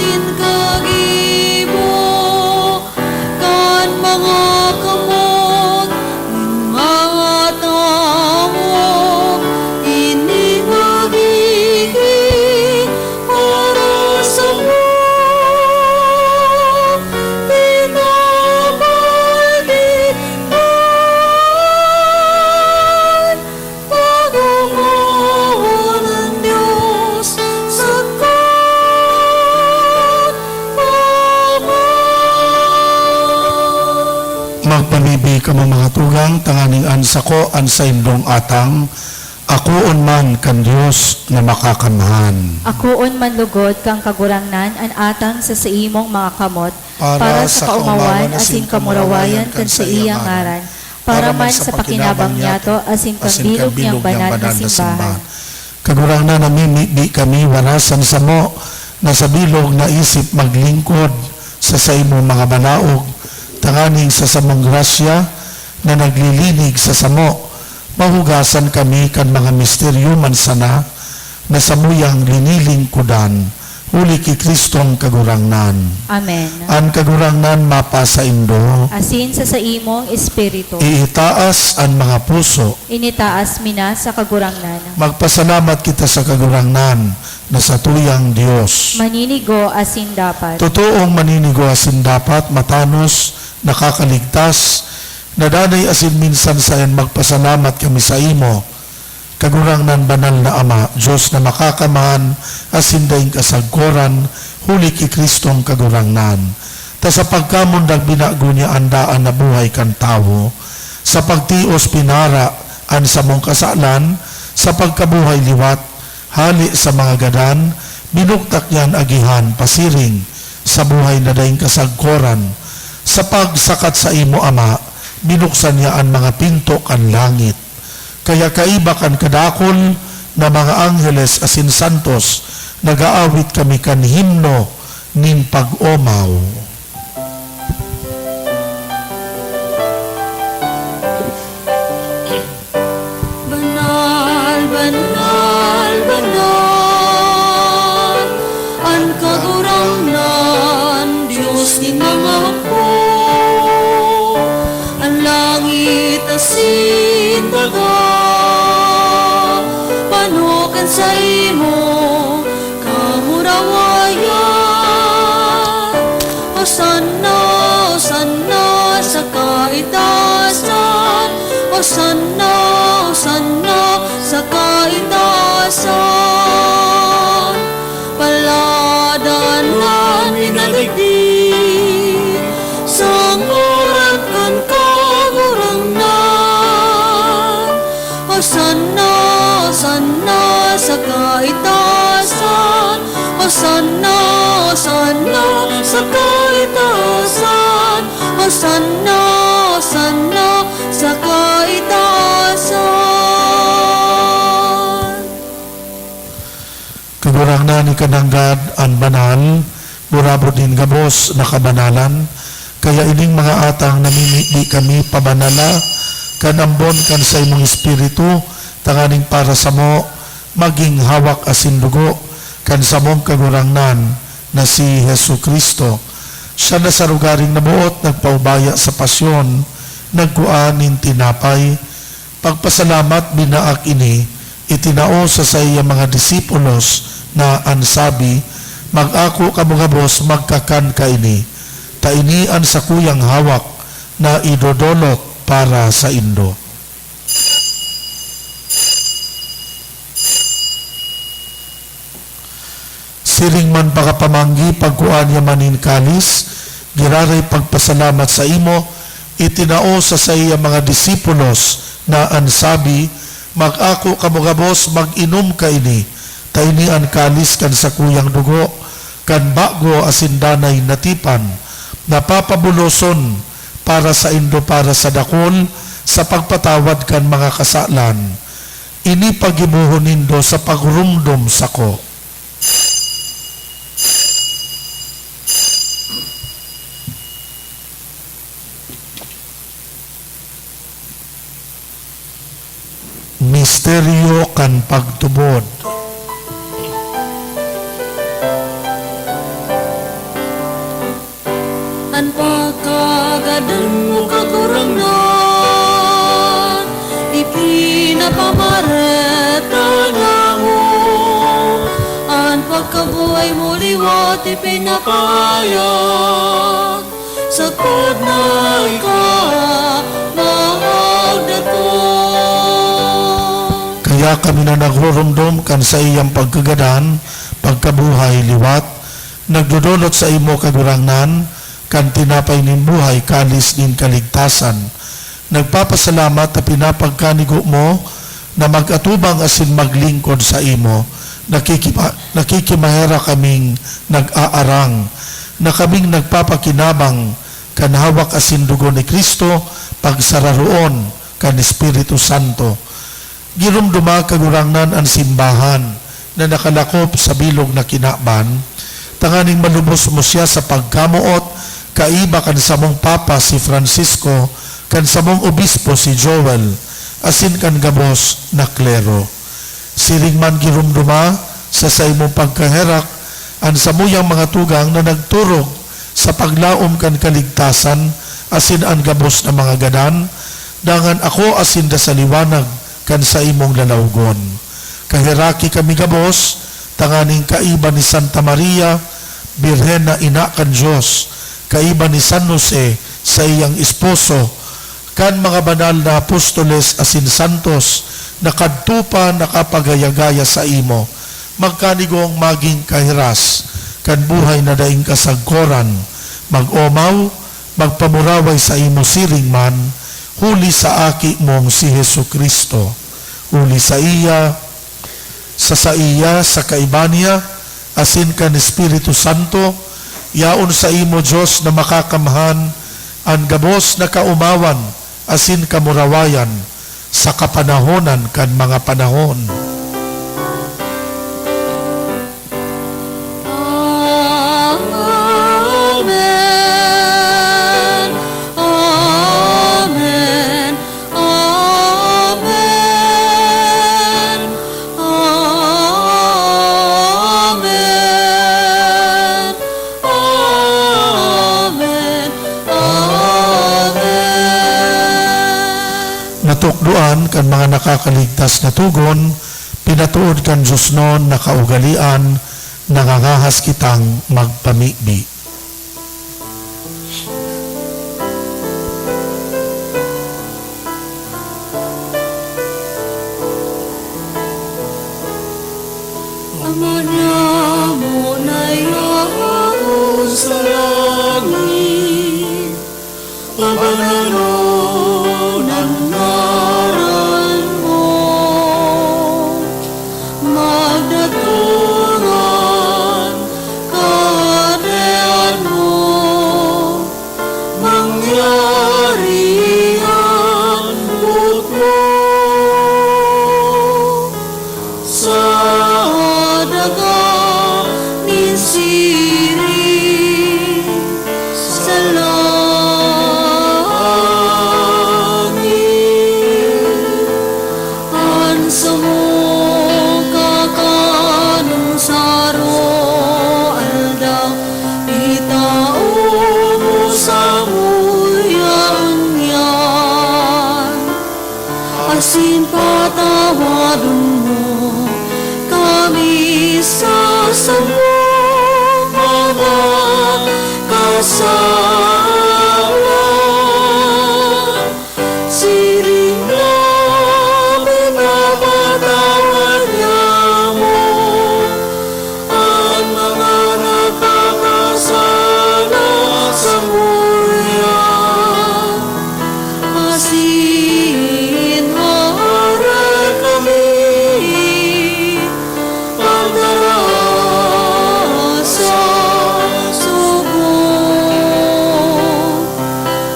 Nin kagibo kan mga kamot nin mga tawo, ini magigin para samo. Pinapagignan Pagomawon an Dios saka Ama. Magpabibi kamo, mga tugang, tanganing an sako an saindong atang, akoon man kan Dios na Makakamhan. Akoon man lugod kan Kagurangnan an atang sa saimong mga kamot, para sa kaomawan asin kamurawayan kan saiyang ngaran, para man sa pakinabang niyato asin kan bilog niyang banal na simbahan. Kagurangnan, namimibi kami, warasan samo na sa bilog na isip maglingkod sa saimong mga balaog, tanganing sa samong grasya na naglilinig sa samo, mahugasan kami kan mga misteryo man sana na samuyang linilingkodan, huli ki Cristong Kagurangnan. Amen. An Kagurangnan mapasaindo. Asin sa saimong espiritu. Iitaas an mga puso. Initaas mi na sa Kagurangnan. Magpasalamat kita sa Kagurangnan na satuyang Dios. Maninigo asin dapat. Totoong maninigo asin dapat, matanos, nakakaligtas, na danay asin minsan saen magpasalamat kami saimo, Kagurangnan, banal na Ama, Dios na Makakamhan asin daing kasagkoran, huli ki Cristong Kagurangnan. Ta sa pagkamundag binago niya an daan na buhay kan tawo, sa pagtios pinara an samong kasalan, sa pagkabuhay liwat, hale sa mga gadan, binugtak niya an agihan pasiring sa buhay na daing kasagkoran. Sa pagsakat saimo, Ama, binuksan niya an mga pinto kan langit. Kaya kaiba kan kadakul na mga angheles asin santos, nag-aawit kami kan himno nin pag-omaw. Banal, banal, banal, an Kagurangnan, Dios nin mga hukbo. An langit asin daga, pano kan saimo kamurawayan. Hosanna, Hosanna sa kaitaasan. Hosanna, Hosanna sa kaitaasan. Paladan an minadigdi sa ngaran kan Kagurangnan. Hosanna, Hosanna sa kaitaasan. Hosanna, Hosanna sa kaitaasan. Hosanna, Hosanna sa kaitaasan. Kagurangnan, ika nanggad an banal, burabod nin gabos na kabanalan. Kaya ining mga atang namimibi kami, pabanala kan ambon kan saimong Espiritu, tanganing para samo magin hawak asin dugo kan samong Kagurangnan na si Jesu-Cristo. Siya na sa rogaring naboot nagpaubaya sa pasyon, nagkua nin tinapay, pagpasalamat, binaak ini, itinao sa saiyang mga disipulos na an sabi, "Mag-ako kamo gabos, magkakan kaini, ta ini an sakuyang hawak na idodolot para saindo." Siring man pakapamanggi, pagkua niya man nin kalis, giraray pagpasalamat saimo, itinao sa saiyang mga disipulos na an sabi, "Mag-ako kamo gabos, mag-inom kaini, ta ini an kalis kan sakuyang dugo, kan bago asin danay na tipan, na papabuloson para saindo, para sa dakul, sa pagpatawad kan mga kasalan. Ini paggibohon nindo sa pagrumdom sako." Misteryo kan pagtubod. Kabuhay mo liwat ipinapahayag, sagkod na ika na magdatong. Kaya kami na nagruromdom kan saiyang pagkagadan, pagkabuhay liwat, nagdodolot sa imo, Kagurangnan, kan tinapay nin buhay, kalis nin kaligtasan. Nagpapasalamat ta pinapagkanigo mo na mag-atubang asin maglingkod saimo. Nakikima-, nakikimaherak kaming nag-aarang, na kaming nagpapakinabang kan hawak asin dugo ni Cristo, pagsararoon kan Espiritu Santo. Giromdoma, Kagurangnan, an simbahan na nakalakop sa bilog na kinaban, tanganing malubos mo siya sa pagkamoot, kaiba kan samong Papa, si Francisco, kan samong Obispo, si Joel, asin kan gabos na klero. Siring man, giromdoma sa saimong pagkaherak an samuyang mga tugang na nagturog sa paglaom kan kaligtasan asin an gabos na mga gadan, dangan ako asin da sa liwanag kan saimong lalawgon. Kaheraki kami gabos, tanganing kaiba ni Santa Maria, Birhen na Ina kan Dios, kaiba ni San Jose, saiyang esposo, kan mga banal na apostoles asin santos na kadto pa nakapagaya-gaya saimo, magkanigong magin kahiras kan buhay na daing kasagkoran, mag-omaw, magpamuraway saimo siring man, huli sa Aki mong si Jesu-Cristo. Huli saiya, sa saiya, sa kaiba niya, asin kan Espiritu Santo, yaon saimo, Dios na makakamhan, an gabos na kaomawan asin kamurawayan sa kapanahonan kan mga panahon. Amen. Amen. Amen. Amen. Amen. Amen. Natukdoan kan mga nakakaligtas na togon, pinatood kan diosnon na kaugalean, nangangahas kitang magpamibi. Ama nyamo na yaon sa langit, pabananon an ngaran mo, magdatong an Kahadean mo, mangyari an boot mo sa daga nin siring sa langit. An samong kakanon sa aroaldaw, itao mo samuya ngunyan, asin patawadon mo kami sa samong mga kasalan, siring na pinapatawad niamo an mga nagkakasala samuya. Asin haray kami pagdara sa sugo,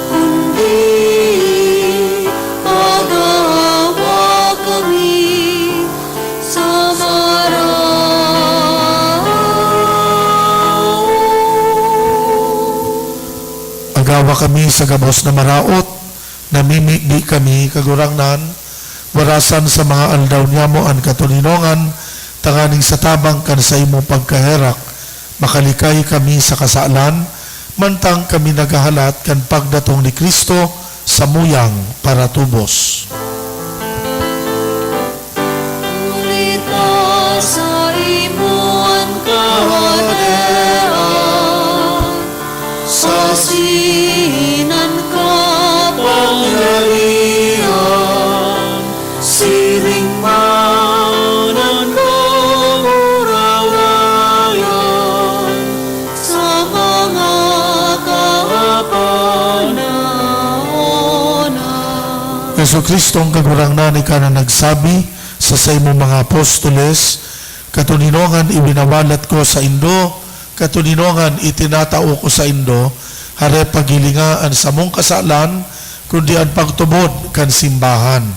kundi paghahawa kami sa maraot. Agawa kami sa gabos na maraot, namimibi kami, Kagurangnan, warasan sa mga aldaw niamo an katoninongan, tanganing sa tabang kan saimong pagkaherak, makalikay kami sa kasalan, mantang kami naghahalat kan pagdatong ni Cristo samuyang paratubos. Huli ta saimo an Jesu-Cristong Kagurangnan, ika na nagsabi sa saimong mga apostoles, "Katoninongan iwinawalat ko saindo, katoninongan itinatao ko saindo, hare paghilinga an samong kasalan, kundi an pagtubod kan simbahan."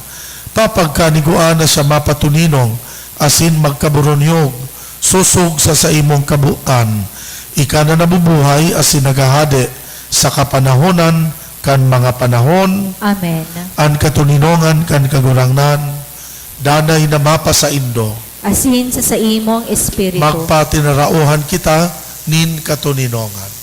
Papagkanigua na siya mapatoninong asin magkaboronyog, sosog sa saimong kabutan. Ika na nabubuhay asin naghahade sa kapanahonan kan mga panahon. Amen. An katoninongan kan Kagurangnan, danay na mapasaindo. Asin sa saimong espiritu. Magpatinaraohan kita nin katoninongan.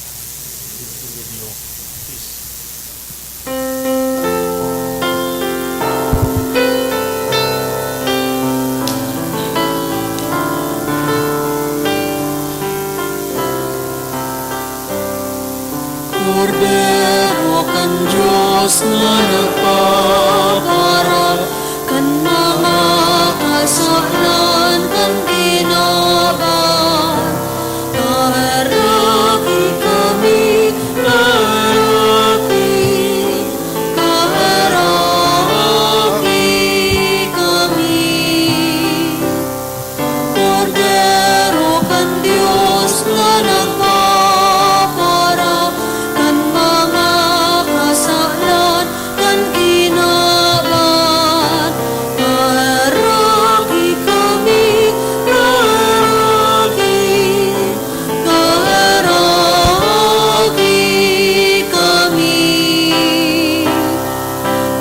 Kordero kan Dios na nagpapara kan mga kasalan kan kinaban, kaheraki kami, kaheraki, kaheraki kami. Kordero kan Dios na nagpapara kan mga kasalan kan kinaban, kaheraki kami, kaheraki, kaheraki kami.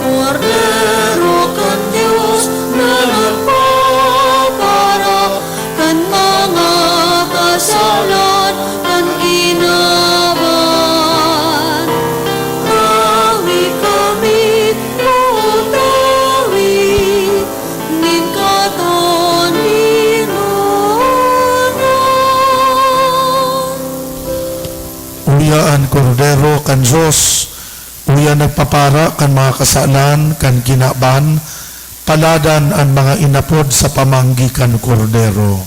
Kordero kan Dios na nagpapara kan mga kasalan kan kinaban, tawi kami, o tawi nin katoninongan. Uya an Kordero kan Dios, uya nagpapara kan mga kasalan kan kinaban, paladan an mga inapod sa pamanggi kan Kordero.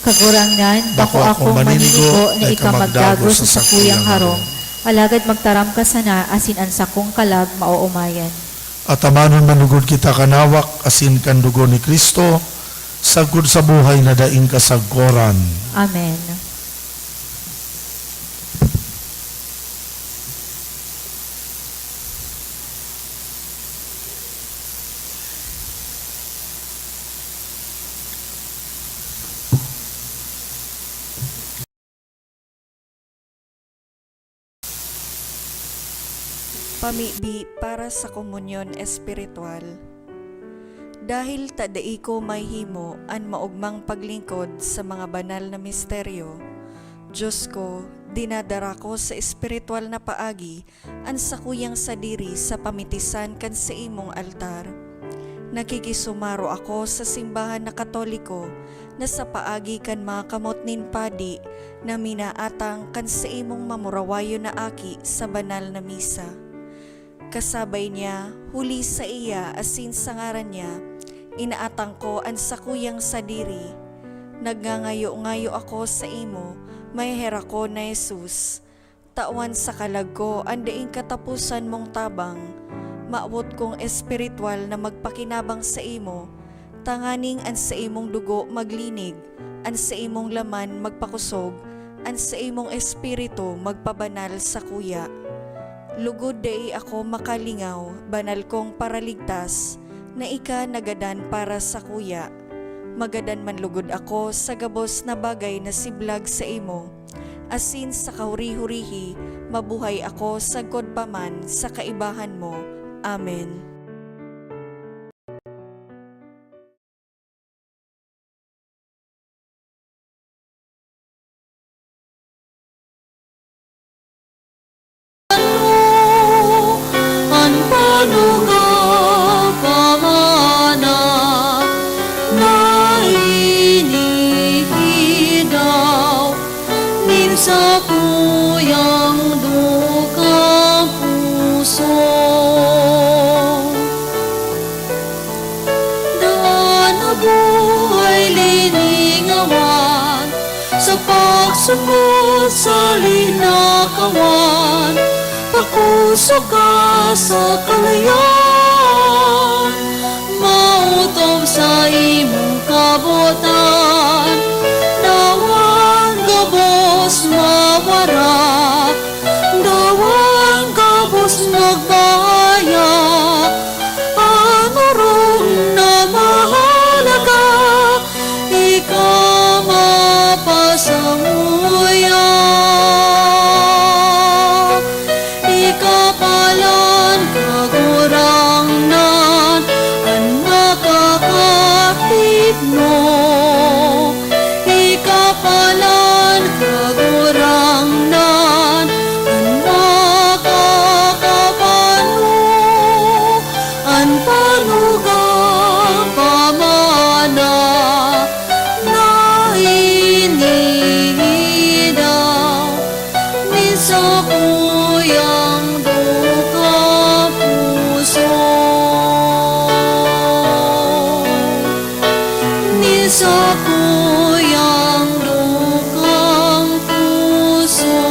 Kagurangnan, bako akong maninigo na ika magdagos sa sakuyang harong, alagad magtaram ka sana asin an sakong kalag maoomayan. Atamanon man lugod kita kan hawak asin kan dugo ni Cristo, sagkod sa buhay na daing kasagkoran. Amen. Pamibi para sa komunyon espiritual. Dahil ta dai ko mahihimo an maogmang paglingkod sa mga banal na misteryo, Dios ko, dinadara ko sa espiritual na paagi an sakuyang sadiri sa pamitisan kan saimong altar. Nakikisumaro ako sa simbahan na Katoliko na sa paagi kan mga kamot nin padi na minaatang kan saimong mamurawayon na aki sa banal na misa. Kasabay niya, huli saiya asin sa ngaran niya, inaatang ko an sakuyang sadiri. Nagngangayo-ngayo ako saimo, maheherakon na Jesus. Tawan sa kalag ko an daing kataposan mong tabang. Mawot kong espiritual na magpakinabang saimo, tanganing an saimong dugo maglinig, an saimong laman magpakosog, an saimong espiritu magpabanal sakuya. Lugod dai ako makalingaw, banal kong Paraligtas, na ika nagadan para sakuya. Magadan man lugod ako sa gabos na bagay na siblag saimo, asin sa kahuri-hurihi, mabuhay ako sagkod pa man sa kaibahan mo. Amen. An panugang pamana na inihidaw nin sakuyang dukang puso. Daan na buhay liningawan, sa pagsugod sa linakawan, pakusog ka sa kalayan, samuya. Ikapalan, Kagurangnan, an makakapigno. Ikapalan, Kagurangnan, an makakapano, an panugang pamana na iniidaw nin sakuyang dukang puso. Nin sakuyang dukang puso.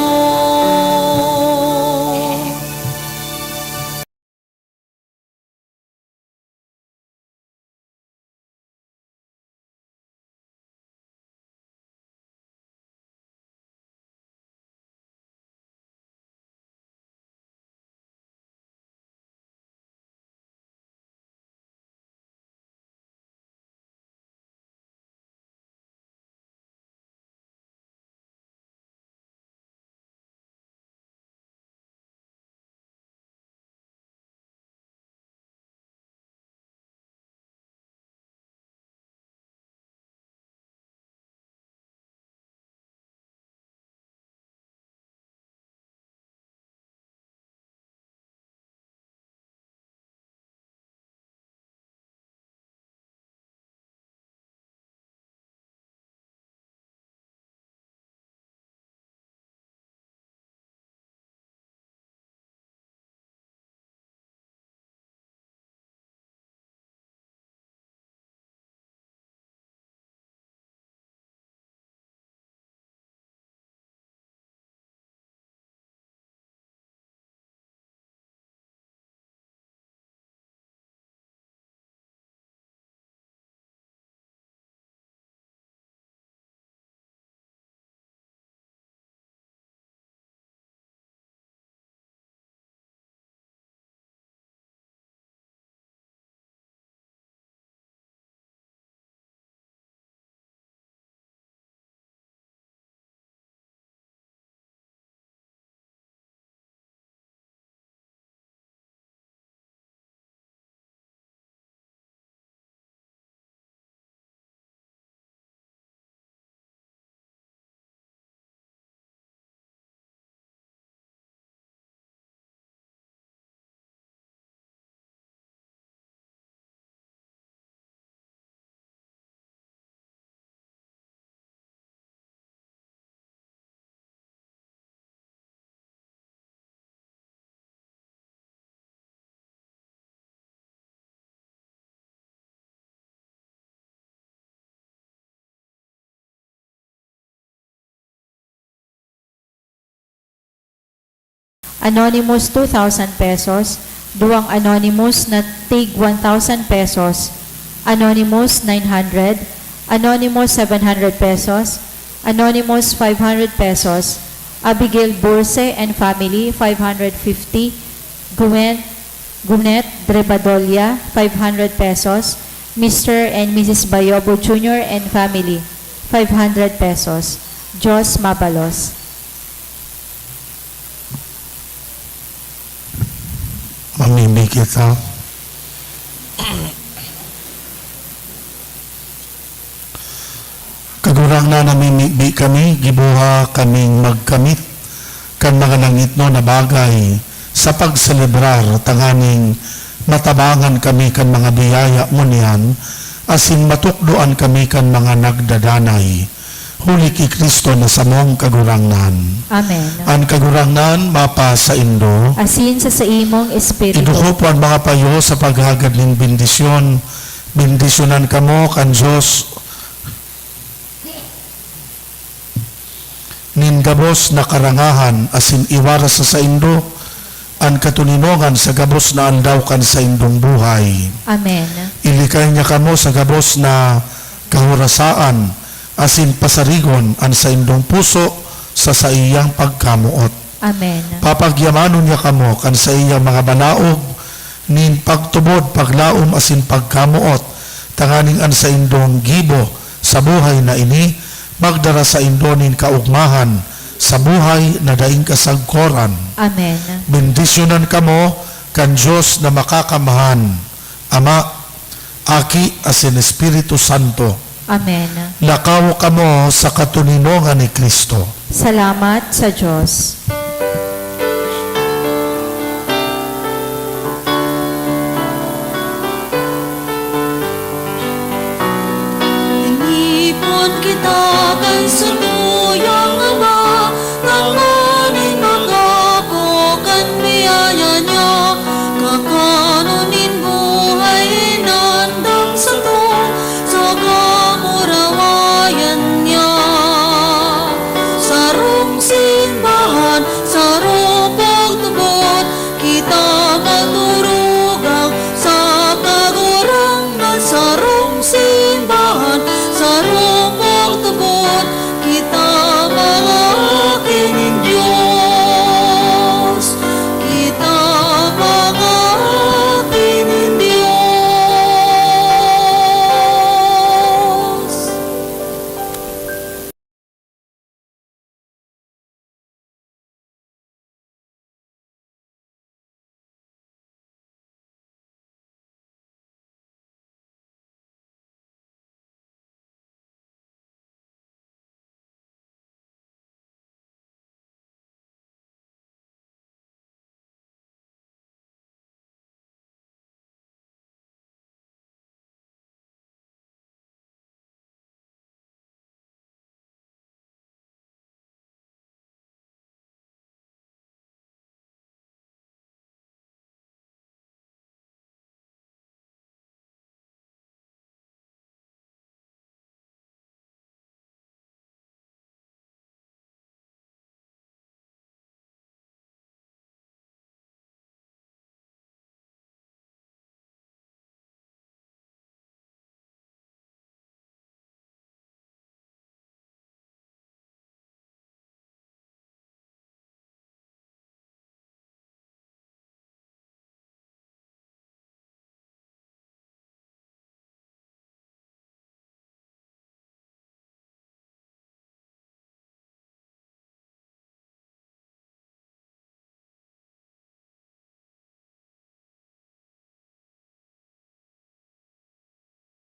Anonymous, two thousand pesos. Duwang anonymous na tig one thousand pesos. Anonymous, nine hundred. Anonymous, seven hundred pesos. Anonymous, five hundred pesos. Abigail Burse and family, five hundred fifty. Gwen, Gwyneth Drebadolia, five hundred pesos. Mister and Missus Bayobo Junior and family, five hundred pesos. Diyos mabalos. Mamimi kita. Kagurangnan, namimibi kami, giboha kaming magkamit kan mga langitnon na bagay sa pagselebrar, tanganing matabangan kami kan mga biyaya mo niyan, asin matukdoan kami kan mga nagdadanay. Huli ki Cristo na samong Kagurangnan. Amen. An Kagurangnan mapasaindo. Asin sa saimong espiritu. Idukop an mga payo sa paghagad nin bendisyon. Bendisyonan kamo kan Dios nin gabos na karangahan, asin iwaras sa saindo an katoninongan sa gabos na aldaw kan saindong buhay. Amen. Ilikay niya kamo sa gabos na kahorasaan, asin pasarigon an saindong puso sa saiyang pagkamoot. Amen. Papagyamanon niya kamo kan saiyang mga balaog nin pagtubod, paglaom, asin pagkamoot, tanganing an saindong gibo sa buhay na ini Magdara saindo nin kaogmahan sa buhay na daing kasagkoran. Amen. Bendisyonan kamo kan Dios na Makakamhan, Ama, Aki, asin Espiritu Santo. Amen. Lakaw kamo sa katoninongan ni Cristo. Salamat sa Dios. Inipon kita